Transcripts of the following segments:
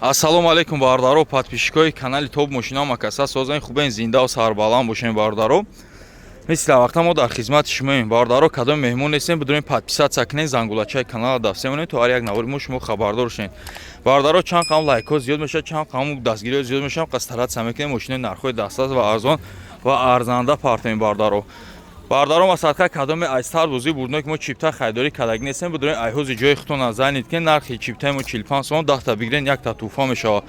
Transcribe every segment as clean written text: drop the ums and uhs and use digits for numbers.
Ассалому алайкум, бародаро, подписчикои канали Топ Мошина. Макаса созани хубен, зиндаву сарбаланд бошем, бародаро. Мисли вақта мо дар хизмати шумоем, бародаро. Кадом меҳмон нестем, бидурем, подписаться кунед, зангулачаи канала дафсе монед, то ҳар як навори мо шумо хабардор шавед, бародаро. Чанд қам лайкҳо зиёд мешавад, чанд қам дастгириҳо зиёд мешавад, қас стараться мекунем, мошинои нархҳои дастрас ва арзон ва арзанда партоем, бародаро. Бародаро, масалан, кадоме аз сар бозии бурдно ки мо чипта харидорӣ кардагӣ нестем, бидурем, айҳози ҷои худтон занед, ки нархи чиптаи мо 45 сомон, 10-та бигирен, якта тӯҳфа мешавад.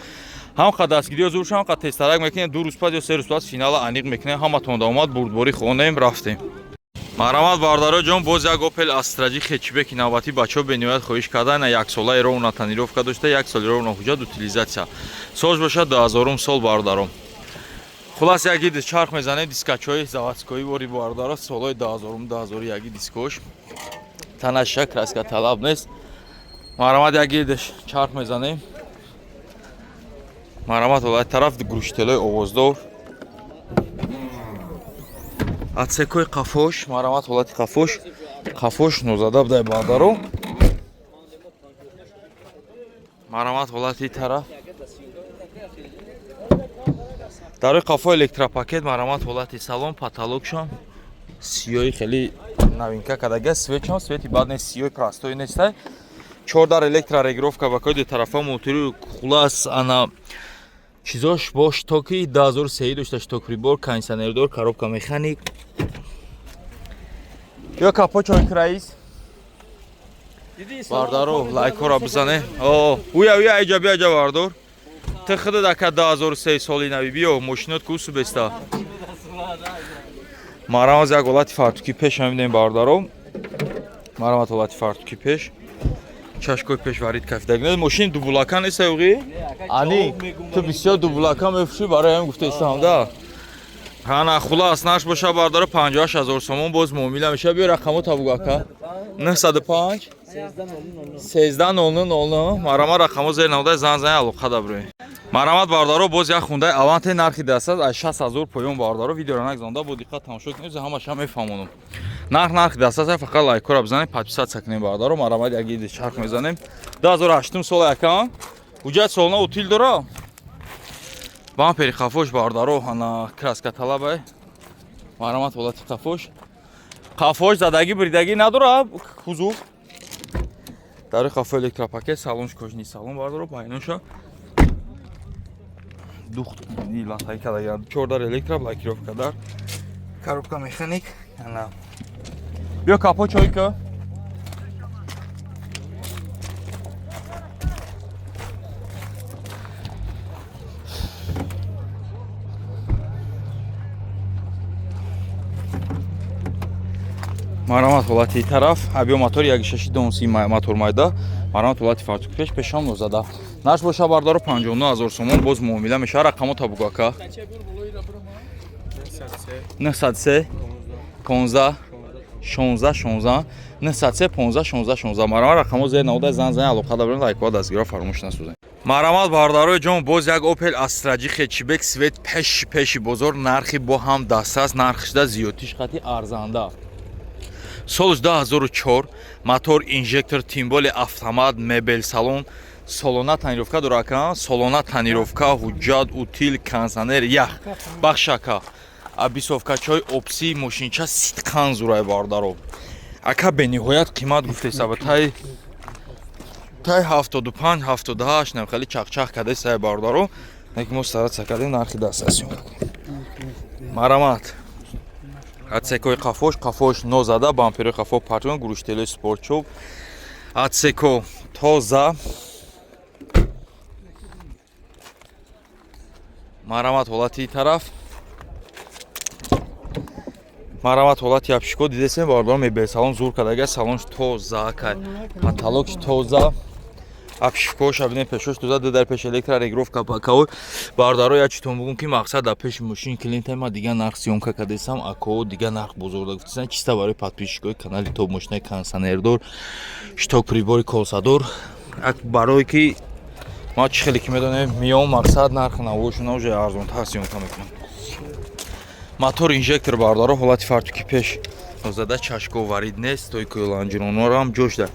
Ҳам қа дастгириҳо зур шавам, қа тезтарак мекунем, 2 рӯз пас ё 3 рӯз пас финала аниқ мекунем. Ҳаматон омад, бурдборӣ хонем, рафтем. Марҳамат, бародаро ҷон, боз як Опел Астра J хэтчбеки навбатӣ. Бачаҳо бениҳоят хоҳиш кардан. Яксола ровно тонировка дошта, як соли ровно ҳуҷҷат, утилизация. Солш бошад 2000 сол, бародаро. Хулас, як иди чарх мезанем, дискачҳои заводской вори, бародаро, солҳои 2000, 2001 дискош, танаша краска талаб нест. Марҳамат, як иди чарх мезанем. Марҳамат, ҳолати тараф, глушителои овоздор, отсекои қафош. Марҳамат, ҳолати қафош, қафош нозада будай, бародаро. Марҳамат, ҳолати тараф, дарои қафо электропакет. Марҳамат, ҳолати салон, потолокшон сиёҳи хеле новинка кардага, светшон свети бад нест, сиёҳи простой нестай. Чордар электрорегулировка ба кои тарафа, мотори. Хулас, ана чизош бо штоки 2003 дошта, шток прибор, кондиционердор, коробка механик. Ё капо чой раис, бардаро, лайкҳоро бизане. О, уя, уя, иҷа бия, иҷа, бардор. Ты худат ака 2003 соли нави, биё, мошинот кусу беста. Марҳамат, як ҳолати фартуки пеш мебинем, бародаро. Марҳамат, ҳолати фартуки пеш, чашкои пеш варид кафидаг. Мошин дубулака нест, уғи ани ту бисёр дубулака мефурӯшӣ, барои ҳамин гуфтаистам да. Ҳана, хулас, наш боша, бародаро, 58 ҳазор сомон, боз муомила меша. Биё, рақамо табуг, ака: 905 13 00 00. Марҳамат, рақамо зер навода, зан зан, алоқа дабрӯед. Марҳамат, бародаро, боз як хундаи Аванте, нархи дастас аз 60 ҳазор поён. Бародаро, видеоро нагзонда, бо диққат тамошо кунед, ҳамаша мефаҳмонам. Нарх нархи дастас, фақат лайкҳоро бизанед, подписаться кунед, бародаро. Марҳамат, як иди чарх мезанем. 2008 сола, яка ҳуҷҷат солона, утил дора, бампери қафош, бародаро, ана краска талабай. Марҳамат, ҳолати қафош, қафош задагӣ бридагӣ надора, кузов дари қафо электропакет, салонш кожаный салон, бародаро, байноша духт латаи кардагиам, чордар электро блокировка дар, коробка механик. Ана биё, капо чойка. Марҳамат, ҳолати тараф, абиё мотор 1.6 донси, мотор майда. Марҳамат, ҳолати фартук пеш, пешам нозада. Наш боша, бародаро, 59 ҳазор сомон, боз муомила мешава. Рақамо табуг, ака: 903 15 16 16, 903 15 16 16. Марҳамат, рақамо зер навода, зан зан, алоқа дабрем, лайкҳо дастгиро фаромӯш насозем. Марҳамат, бародарои ҷон, боз як Опел Астра J хэтчбек, свет пеши пеши бозор, нархи бо ҳам дастрас, нархшда зиёдтиш қати арзанда. Солш 2004, мотор инжектор, тем более автомат, мебел салон, солона тонировка дора, ака, солона тонировка, ҳуҷҷат, утил, кондиционер, ях бахш, ака, обвесовкачои опси. Мошинча сидқан зурай, бародаро. Ака бениҳоят қимат гуфтесаба, тай 75, 78 нам хеле чақчақ кардесай, бародаро. Лекин мо стараться кардем, нархи дастрасиён. Марҳамат, отсекои қафош, қафош нозада, бамперои қафо партон, глушителои спортчоп, отсеко тоза. Марҳамат, ҳолати тараф. Марҳамат, ҳолати обшивко дидесем, бародарон. Мебел салон зур кардага, салонш тоза кай, потолокш тоза, обшивкоша бинем, пешош тоза, ду дар пеш электрорегулировка бакао. Бародаро, як читон бугум, ки мақсад дар пеши мошини клиента ма дига нарх съёмка кардесам, ако дига нарх бозорда гуфтесам, чиста барои подписчикои канали Топ мошинаи кондиционердор, шток прибори колсадор. Барое ки ма чӣ хеле ки медонем, миём, мақсад нархи навошона уже арзонтар съёмка мекунам. Мотор инжектор, бародаро, ҳолати фартуки пеш зада, чашко варид нест, стойкои лонжеронорам ҷошда.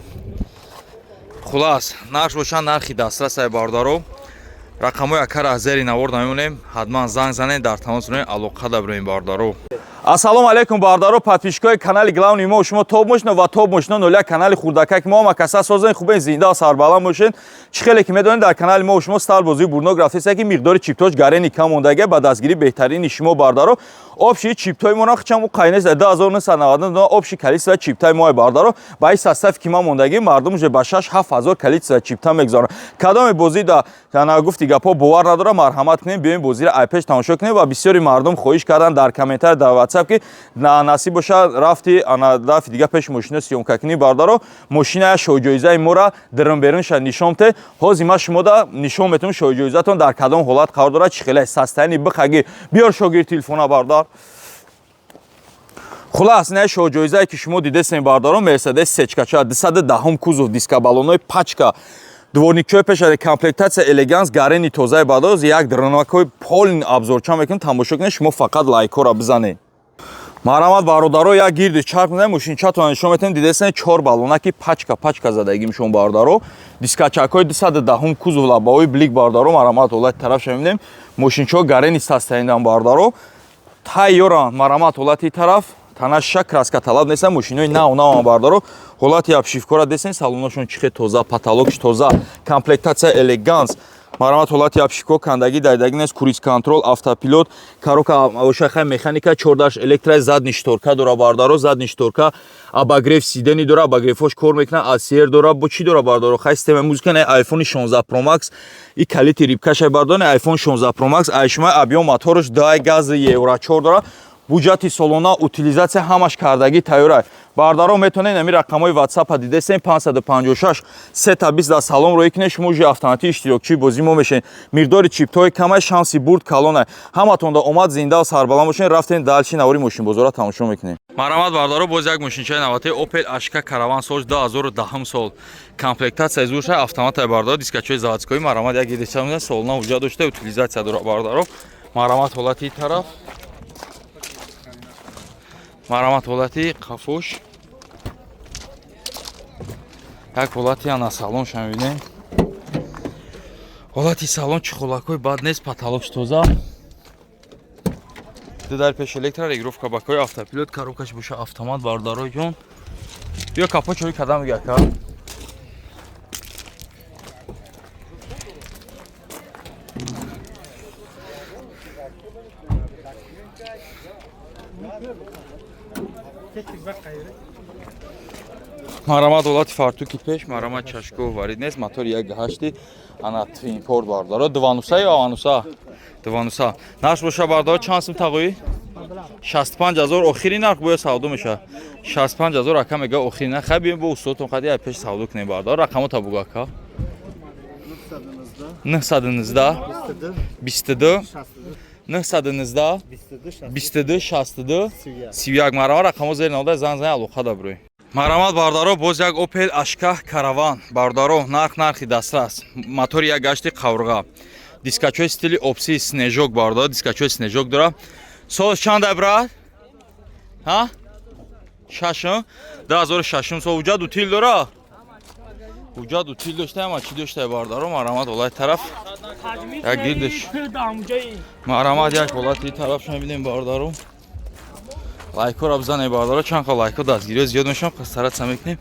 Хулас, нарх боша нархи дастрасай, бародаро. Рақамҳои акара аз зери навор намемонем, ҳатман занг занед, дар тамос бирем, алоқа да бирем, бародаро. Ассалому алайкум, бародаро, подписчикои канали главный мо шумо Топ Мошино ва Топ Мошино ноля, канали хурдакак мо. Ҳама каса созен, хубен, зинда сарбаланд бошед. Чӣ хеле ки медонед, дар канали мо шумо стар бозии бурнок рафтеста, ки миқдори чиптош гарени кам мондага ба дастгирии беҳтарини шумо, бародаро. Общий чиптои мо нахчам қайнес 2999 общий количество чиптай мо, бародаро. Ба ин состав ки ма мондагӣ, мардум уже ба 6 7000 количество чипта мегузоранд. Кадоме бозӣ да ана гуфти гапҳо бовар надора, марҳамат кунем, биёем, бозиро айпеш тамошо кунем. Ва бисёри мардум хоҳиш карданд дар комментарий, дар WhatsApp, ки насиб боша, рафти ана дафи дига пеш мошина съёмка кунӣ. Бародаро, мошина шоҳҷоизаи мора диринберунша нишон те. Ҳозир ма шумода нишон метавонам, шоҳҷоизатон дар кадом ҳолат қарор дорад, чӣ хеле состояние. Бихаги биёр, шогирд, телефона, бародар. Хулас, не, шоҳҷоизае ки шумо дидесем, бародарон, Мерседес сечкача 210 кузов, дискобаллонои пачка, дворникчои пеша, комплектация элеганс, гарени тозаи. Бадоз як дронакои полный обзорча мекунем, тамошо кунед. Шумо фақат лайкҳоро бизанед. Марҳамат, бародаро, як гирди чарх мезанем, мошинчатона нишон метавем. Дидесен, чор баллонаки пачка пачка задагим шумо, бародаро, дискачакҳои 210 кузов, лабаҳои блик, бародаро. Марҳамат, ҳолати тарафша мебинем, мошинчаҳо гарени состоянидан, бародаро, тайёранд. Марҳамат, ҳолати тараф танаша краска талаб нестан, мошинои нав наван, бародаро. Ҳолати обшивкора десен, салоношон чихе тоза, потолокш тоза, комплектация элеганс. Марҳамат, ҳолати обшивко, кандагӣ дайдагӣ нест, круиз контроль, автопилот, коробка ошахай механика, чордаш электро, задний шторка дора, бародаро, задний шторка, обогрев сидений дора, обогревҳош кор мекунад, аср дора, бо чӣ дора, бародаро. Хай, система музыка, не, iPhone 16 Pro Max и калити рибкашай, бародаро. iPhone 16 Pro Max айшума, объём моторш дай гази евро 4 дора, буҷати солона, утилизация ҳамаш кардагӣ тайёра. Бародаро, метавонед ами рақамҳои ватсапа дидесем, 556 320 да салом роӣ кунед, шумо уже автоматӣ иштирокчии бозии мо мешавед. Миқдори чиптҳои камай, шанси бурд калонай. Ҳаматонда омад, зинда сарбаланд бошед. Рафтем дальше, навори мошинбозора тамошо мекунем. Марҳамат, бародаро, боз як мошинчаи навбатии Opel Ashka Caravan, сол 2010 сол, комплектатсияи зурша, автоматай, бародаро, дискачои заводской. Марҳамат, як гирдича солона ҳуҷҷат дошта, утилизация дора, бародаро. Марҳамат, ҳолати тараф, марҳамат, ҳолати қафош, як ҳолати ана салонша мебинем. Ҳолати салон чехолакҳои бад нест, потолокш тоза, ду дар пеш электро, регулировка бакҳои, автопилот, коробкаш боша автомат. Бародарои ҷон, биё, капо чои кадам мега, ака. Марҳамат, ҳолати фартуки пеш, марҳамат, чашко варид нест, мотори як ҳашти ана твинпорт, бародаро, дувануса ё авануса? Дувануса. Нарх боша, бародаро, чанд сум тағоӣ? 65 000 охири нарх, бояд савдо мешавад. 65 000 ака мега охири нарх. Хай, биём бо устодтон қади ай пеш савдо кунем. Бародаро, рақамота бугу, ака. 919 22 919 22 62 31. Марҳамат, рақамо зери навода, занг зани, алоқа да бирӯй. Марҳамат, бародаро, боз як Opel Ashka Caravan. Бародаро, нарх нархи дастрас, мотори як гашти қаврға, дискачои стили опси снежок, бародаро, дискачои снежок дора. Сол чанда, брат? Ҳа, шашум, 2006 сол. Ҳуҷҷат утил дора, ҳуҷҷат утил дошта, ама чӣ дошта, бародаро. Марҳамат, ҳолати тараф як гирдиш, марҳамат, як ҳолати тараф мебинем, бародаро. Лайкҳоро бизанед, бародаро, чанд қа лайкҳо дастгириҳо зиёд мешаванд. Стараться мекунем,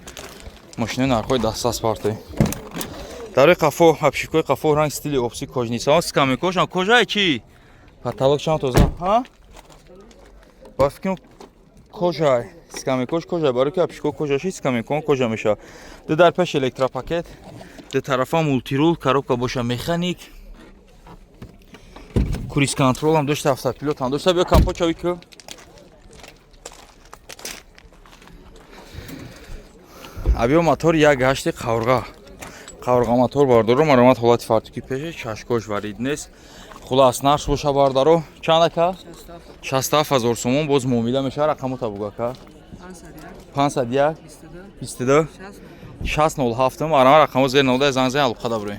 мошинои нархҳои дастрас партоем. Дарои қафо, обшивкои қафо ранг стили опси, кожаный салон, скамейкошам кожаи чи, потолок чанд тоза. Ҳа, ба фикрам, кожай, скамейкош кожай, барои ки обшивко кожаши, скамейкон кожа мешавад. Ду дар пеш электропакет, ду тарафа мультирул, коробка боша механик, круиз контролам дошта, автопилотам дошта. Биё, капот чави ку. Авио мотор як ҳашти қаврға, қаврға мотор, бардаро. Марҳамат, ҳолати фартуки пеше, чашкош варид нест. Хулас, нарх боша, бардаро, чанд, ака? 67 000 сомон, боз муомила мешавад. Рақамота бугу, ака. 501 22 60 07. Марҳамат, рақамо зери нода, занг зани, алоқа да бирӯем.